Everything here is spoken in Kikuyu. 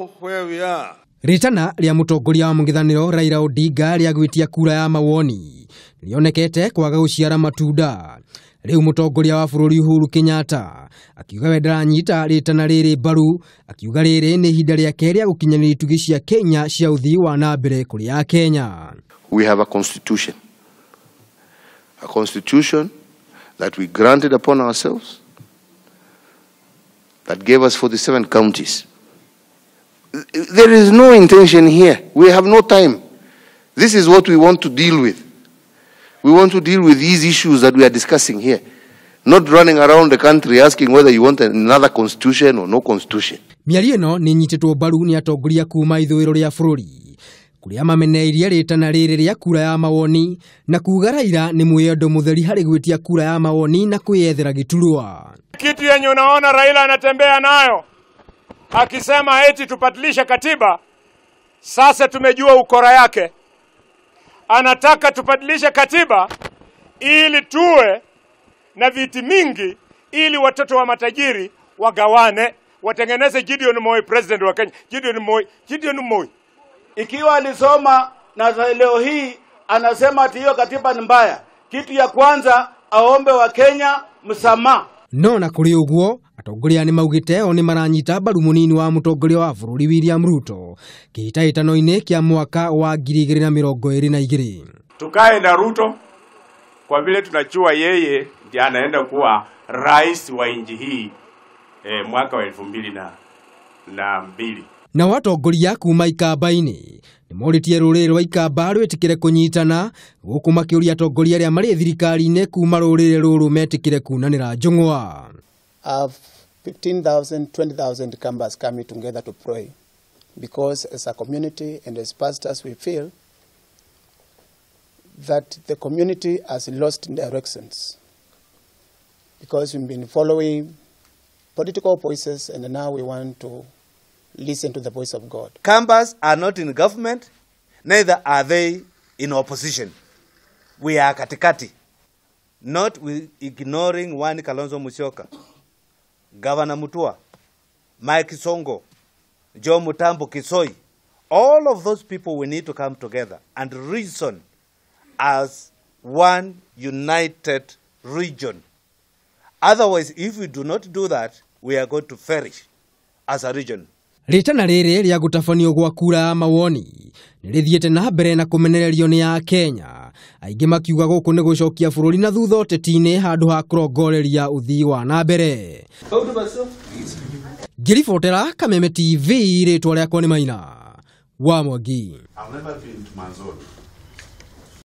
know where we are. Ritana rĩa mũtongoria wa mũng'ethanĩro Raila Odinga rĩa gwĩtia kura ya mawoni rĩonekete kwaga gũciara matunda. Rĩu mũtongoria wa bũrũri Uhuru Kenyatta akiuga we ndaranyita rĩtana rĩrĩ mbaru, akiuga rĩrĩ nĩ ihinda rĩake rĩa gũkinyanĩria itugĩ cia Kenya cia ũthii wa na mbere kũrĩ Akenya. We have a constitution. A constitution that we granted upon ourselves, that gave us 47 counties. There is no intention here. We have no time. This is what we want to deal with. We want to deal with these issues that we are discussing here, not running around the country asking whether you want another constitution or no constitution. Mĩario ĩno nĩ ĩnyitĩtwo mbaru nĩ atongoria kuma ithũĩro rĩa bũrũri kũrĩa mameneirie rĩtana rĩrĩ rĩa kura ya mawoni na kuga Raila nĩ mwĩyendo mũtheri harĩ gwĩtia kura ya mawoni na kwĩyethera gĩturwa. Kitu yenye unaona Raila anatembea nayo akisema eti tubadilishe katiba, sasa tumejua ukora yake. Anataka tubadilishe katiba ili tuwe na viti mingi, ili watoto wa matajiri wagawane, watengeneze Gideon Moi president wa Kenya. Gideon Moi, Gideon Moi. Ikiwa alisoma na leo hii anasema ati hiyo katiba ni mbaya, kitu ya kwanza aombe wa Kenya msamaha. No na kuri uguo atongoria nĩ maugĩte o nĩ maranyita mbaru mũnini wa mũtongoria wa bũrũri William Ruto kĩhĩtahĩtano-inĩ kĩa mwaka wa 2022. Tukae na Ruto kwa vile tunajua yeye ndiye anaenda kuwa rais wa nchi hii mwaka wa 2002. Na watongoria kuma Ikamba-inĩ nĩmorĩtie rũrĩrĩ rwa Ikamba rwĩtĩkĩre kũnyitana gũkũ makĩũria atongoria arĩa marĩ thirikari-inĩ kuma rũrĩrĩ rũrũ metĩkĩre kunanĩra njũng'wa. 15,000, 20,000 Kambas coming together to pray, because as a community and as pastors we feel that the community has lost directions, because we've been following political voices and now we want to listen to the voice of God. Kambas are not in government, neither are they in opposition. We are katikati, not with ignoring one Kalonzo Musyoka, Governor Mutua, Mike Songo, Joe Mutambo Kisoi. All of those people, we need to come together and reason as one united region. Otherwise, if we do not do that, we are going to perish as a region. Rĩtana rĩrĩ rĩa gũtabanio gwa kura ya mawoni nĩrĩthiĩte na mbere na kũmenererio nĩ Akenya aingĩ makiuga gũkũ nĩ gũcokia bũrũri na thutha ũteti-inĩ handũ ha kũrongoreria ũthii wa na mbere. Ngĩribotera Kameme TV, rĩtwa rĩakwa nĩ Maina wa Mwangi. I've never been to Manzoni.